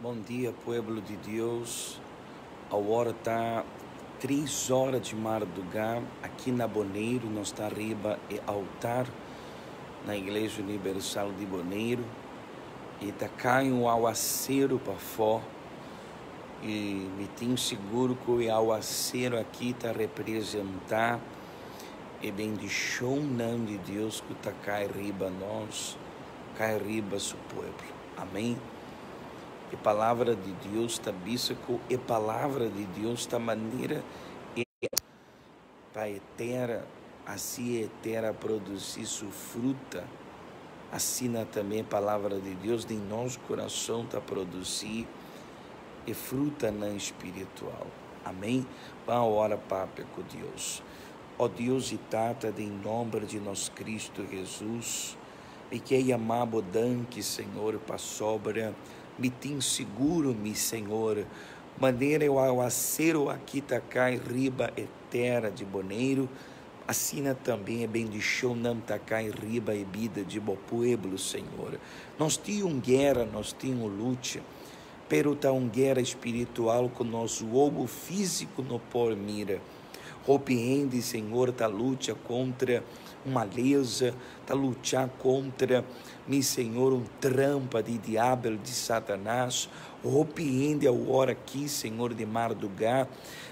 Bon dia pueblo di Dios, awor ta tres ora di mardugá aki na Boneiru, nos ta riba e altar na Iglesia Universal di Boneiru i ta kai un awaseru pafó i mi tin sigur ku e awaseru aki ta representá e bendishonnan di Dios ku ta kai riba nos, kai riba su pueblo. Amén. E palavra di Dios ta bisa ku e palavra di Dios ta manera e pa e tera, asi e tera produsí su fruta, asina tambe e palavra di Dios den nos kurason ta produsí e frutanan spiritual. Amén. Ban ora papia ku Dios. O Dios i Tata, den nomber di nos Cristo Jesus, Mi ke yama bo danki, Señor, pasobra mi tin siguro, mi Señor, manera e awaseru aki ta kai riba e tera di Boneiru, asina tambe e bendishonnan ta kai riba e bida di bo pueblo, Señor. Nos tin un guera, nos tin un lucha, pero ta un guera spiritual ku nos wowo físiko no por mira. Hopi hende, Señor, ta lucha kontra un malesa, ta lucha kontra, mi Señor, un trampa di diabel, di Satanas. Hopi hende awor aki, Señor, di mardugá,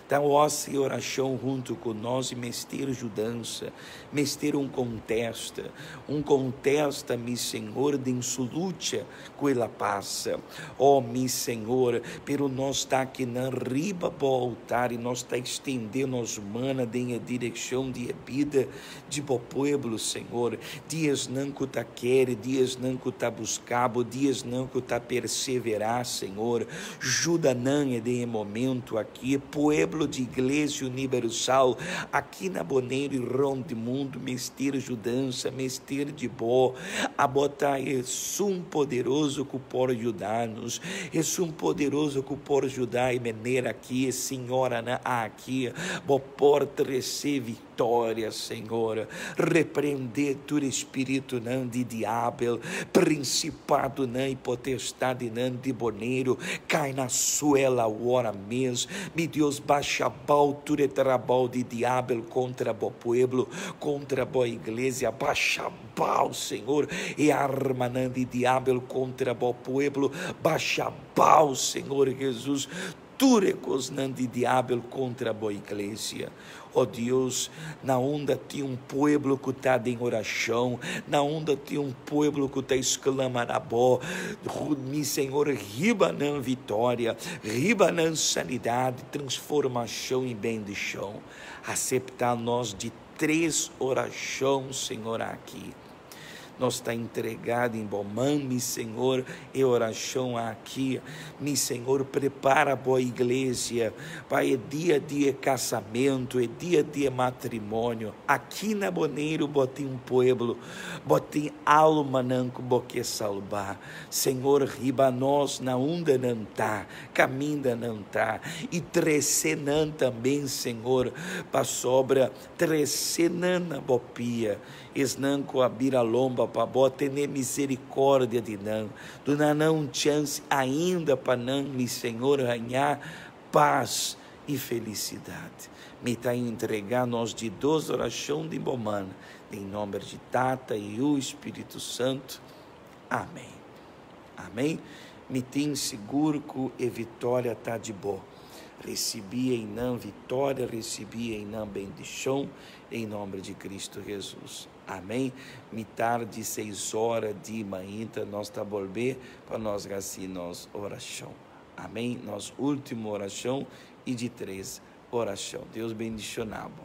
ta hasi orashon huntu ku nos i mester yudansa, mester un kontesta, un kontesta, mi Señor, den su lucha ku el a pasa. Oh, mi Señor, pero nos ta akinan riba bo altar i nos ta extendé nos mana den e direkshon di e bida di bo pueblo, Señor, di esnan ku ta kere, di esnan ku ta buska bo, di esnan ku ta perseverá, Señor. Juda nan den e momento aki, e pueblo di Iglesia Universal aki na Boneiru i rond di mundu mester judansa, mester di bo. Abo ta esun poderoso ku por yuda nos, esun poderoso ku por yuda e meneer aki, e señoranan aki. Bo por trese viktoria, Señor. Reprende tur espiritunan di diabel, prinsipadonan i potestadinan di Boneiru, kai na suela awor mes. Mi Dios, basha abou tur e trabou di diabel kontra bo pueblo, kontra bo iglesia. Basha abou, Señor, e armanan di diabel kontra bo pueblo. Basha abou, Señor Jesus, tur e kosnan di diabel kontra bo iglesia. O Dios, na unda tin un pueblo ku ta den orashon, na unda tin un pueblo ku ta esklama na bo, mi Señor, riba nan vitoria, riba nan sanidat, transformashon i bendishon. Aseptá nos di tres orashon, Señor, aki. Nos ta entregá den bo man, mi Señor, e orashon aki. Mi Señor, prepara bo iglesia pa e dia di e kasamentu, e dia di e matrimonio. Aki na Boneiru bo tin un pueblo, bo tin almanan ku bo ke salbá. Señor, hiba nos na unda nan ta, kaminda nan ta, i trese nan tambe, Señor, pasobra trese nan na bo pia. Esnan ku a bira lomba pa bo, tene miserikòrdia di nan. Duna nan un chèns ainda pa nan, mi Señor, haña pas i felisidat. Mi ta entregá nos di dos orashon di bo man, den nòmber di Tata, Yu i Spiritu Santu. Amèn. Amèn. Mi tin sigur ku e vitòria ta di bo. Risibí einan vitòria, risibí einan bendishon, Em nombre de Cristo Jesus. Amém. Mitar di seis ora di mainta nos ta bolbe pa nos haci nos oracion. Amém. Nos ultimo oracion y di tres oracion. Dios bendiciona bo.